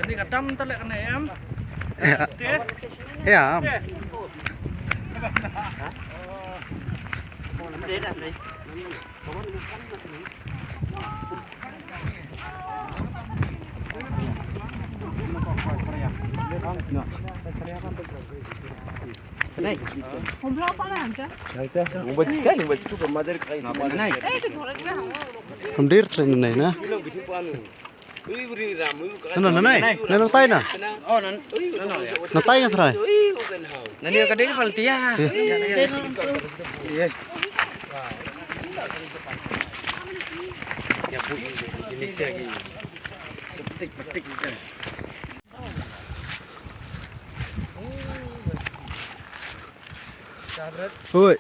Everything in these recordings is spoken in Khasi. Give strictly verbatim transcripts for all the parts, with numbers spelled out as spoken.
Ni ka tam ta leh kane em. Ïa. Ïa. Hum dir tre nai na. Nana nai, nana tai na. Na tai nga srai. Nani ka dei volunteer. Oi.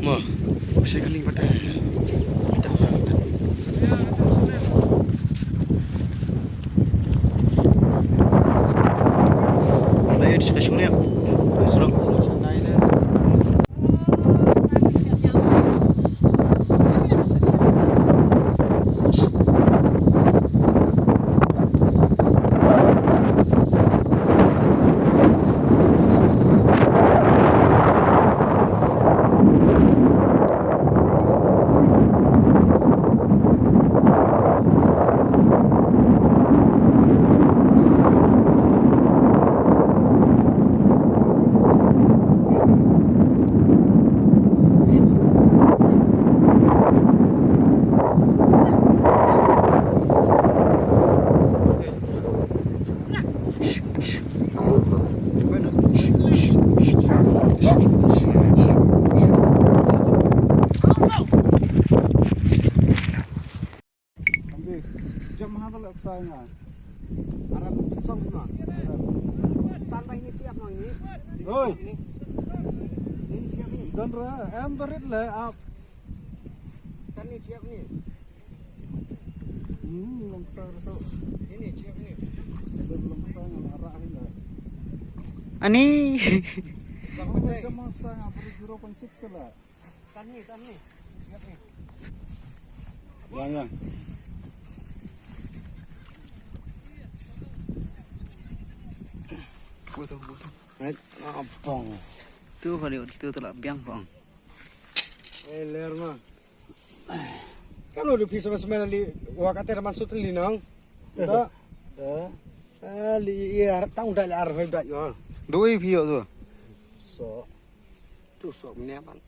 Mo, bisa kali patah. Jam ha bala ksai nga. Ara ku petsong ma. Tan bai ni chiap nang ni. Oi. Ni chiap ni. Dan ra em barit le ap. Tan ni chiap ni. Hmm, long ksai ra so. Ini chiap ni. Ada long ksai nga ara hi la. Ani. Jam ha ksai nga barit zero point six la. Yang, yang. Buto, buto. Ai, abang. Tu kali tu telah biang bang. Eh, ler ma. Kan udah bisa mas mana li wakate man sut li nang. Tak. Eh. Eh, li iya tang udah li ar udah yo. Doi pio tu. So. Tu so mene man.